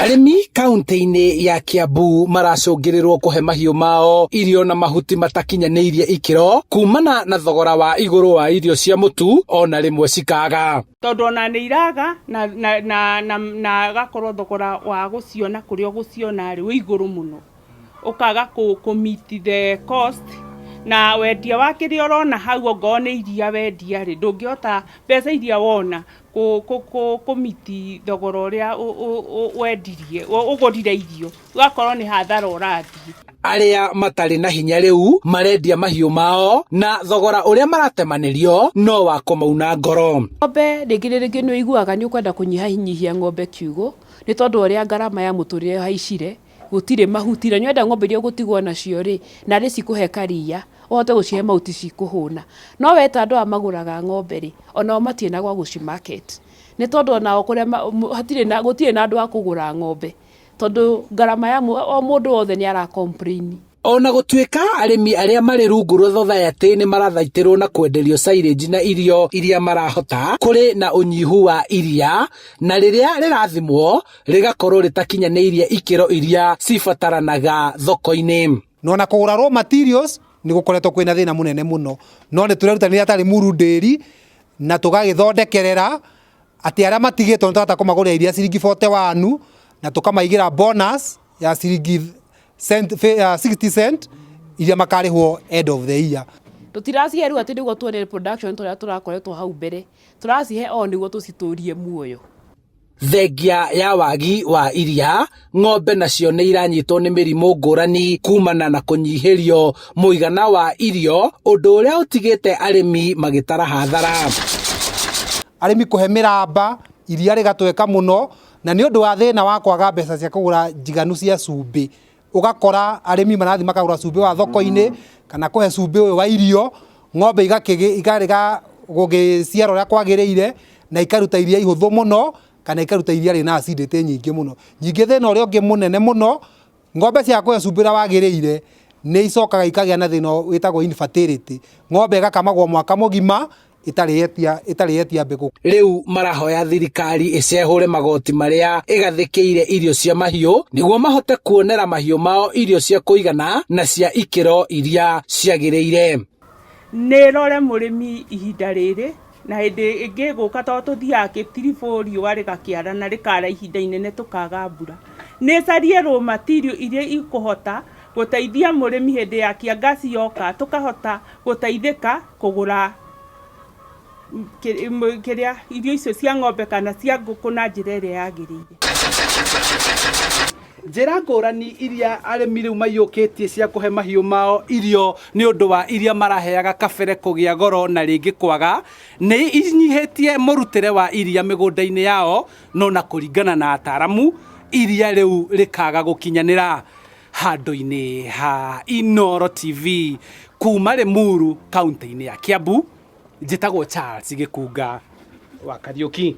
Arĩmi kaunti-inĩ ya Kiambu maracũngĩrĩrwo kũhe mahiũ mao irio na mahuti matakinyanĩirie ikĩro kumana na thogora wa igũrũ wa irio cia mũtu ona rĩmwe cikaga. Tondũ ona nĩ iraga na, na, na, na, na agakorwo thogora wa gũciona kũrĩa ũgũciona rĩ wĩ igũrũ mũno, ũkaga kũ meet the cost na wendia wa kĩrĩa ũrona hau, ongorwo nĩ iria wendia rĩ, ndũngĩhota mbeca iria wona kũ meet thogora ũrĩa wendirie ũgũrire irio, ũgakorwo nĩ hathara ũrathiĩ. Arĩa matarĩ na hinya rĩu marendia mahiũ mao na thogora ũrĩa maratemanĩrio no wa kũmauna ngoro. Ng'ombe rĩngĩ na rĩngĩ nĩ ũiguaga nĩ ũkwenda kũnyihanyihia ng'ombe kiugũ nĩ tondũ ũrĩa ngarama ya mũtũrĩre ĩhaicire, gũtirĩ mahuti na nĩwenda ng'ombe iria ũgũtigwo nacio rĩ, narĩ cikũhe karia ũhote gũcihe mahuti cikũhũna. No we ta andũ aya magũraga ng'ombe rĩ, onao matirĩ na gwa gũci market nĩ tondũ onao kũrĩa hatirĩ na gũtirĩ na andũ a kũgũra ng'ombe tondũ ngarama ya o mũndũ wothe nĩ ara complain. Ona gũtuĩka arĩmi arĩa marĩ rungu rwa thothaitĩ nĩ marathaitĩrwo na kwenderio silage na irio iria marahota, kũrĩ na ũnyihu wa iria na rĩrĩa rĩrathimwo rĩgakorwo rĩtakinyanĩirie ikĩro iria cibataranaga thoko-inĩ. No na kũgũra raw materials nĩ gũkoretwo kwĩna thĩna mũnene mũno, no nĩ tũrerutanĩria ta Limuru Dairy na tũgagĩthondekerera atĩ arĩa matigĩtwo nĩ tũrahota kũmagũrĩra iria ciringi 41 na tũkamaigĩra bonus ya ciringi cent, 60 cent iria makarĩhwo end of the year. Tũtiracihe rĩu atĩ nĩguo tuone production tũrĩa tũrakoretwo hau mbere, tũracihe o nĩguo tũcitũrie muoyo. Thengia ya wagi wa iria, ng'ombe nacio nĩ iranyitwo nĩ mĩrimũ ngũrani kumana na kũnyihĩrio mũigana wa irio, ũndũ ũrĩa ũtigĩte arĩmi magĩtara hathara. Arĩmi kũhe mĩramba iria rĩgatweka mũno, na nĩ ũndũ wa thĩna wa kwaga mbeca cia kũgũra njiganu cia cumbĩ, ũgakora arĩmi marathiĩ makagũra cumbĩ wa thoko-inĩ kana kũhe cumbĩ ũyũ wa irio, ng'ombe ikarega gũgĩciara ũrĩa kwagĩrĩire na ikaruta iria ihũthũ mũno kana ikaruta iria rĩna acidity nyingĩ mũno. Ningĩ thĩna ũrĩa ũngĩ mũnene mũno, ng'ombe cia kũhe cumbĩ ũrĩa wagĩrĩire nĩ icokaga ikagĩa na thĩna wĩtagwo infertility, ng'ombe ĩgakamagwo mwaka mũgima ĩtarĩ yetia mbegũ. Rĩu marahoya thirikari ĩcehũre magoti marĩa ĩgathĩkĩire irio cia mahiũ nĩguo mahote kuonera mahiũ mao irio cia kũigana na cia ikĩro iria ciagĩrĩire. Nĩ rore mũrĩmi ihinda rĩrĩ na hĩndĩ ĩngĩ ĩgũka, tondũ tũthiaga gĩtiribũ riũa rĩgakĩara na rĩkara ihinda inene tũkaga mbura. Nĩ ĩcarie raw material iria ikũhota gũteithia mũrĩmi hĩndĩ ya kiangaci yoka, tũkahota gũteithĩka kũgũra kĩrĩa irio icio cia ng'ombe kana cia ngũkũ na njĩra ĩrĩa yagĩrĩire. Njĩra ngũrani iria arĩmi rĩu maiyũkĩtie cia kũhe mahiũ mao irio nĩ ũndũ wa iria maraheaga kabere kũgĩa goro na rĩngĩ kwaga nĩ inyihĩtie mũrutĩre wa iria mĩgũnda-inĩ yao, no na kũringana na ataramu iria rĩu rĩkaga gũkinyanĩra. Handũ-inĩ ha Inooro TV kuma Limuru kaunti-inĩ ya Kiambu, njĩtagwo Charles Gĩkunga wa Kariũki.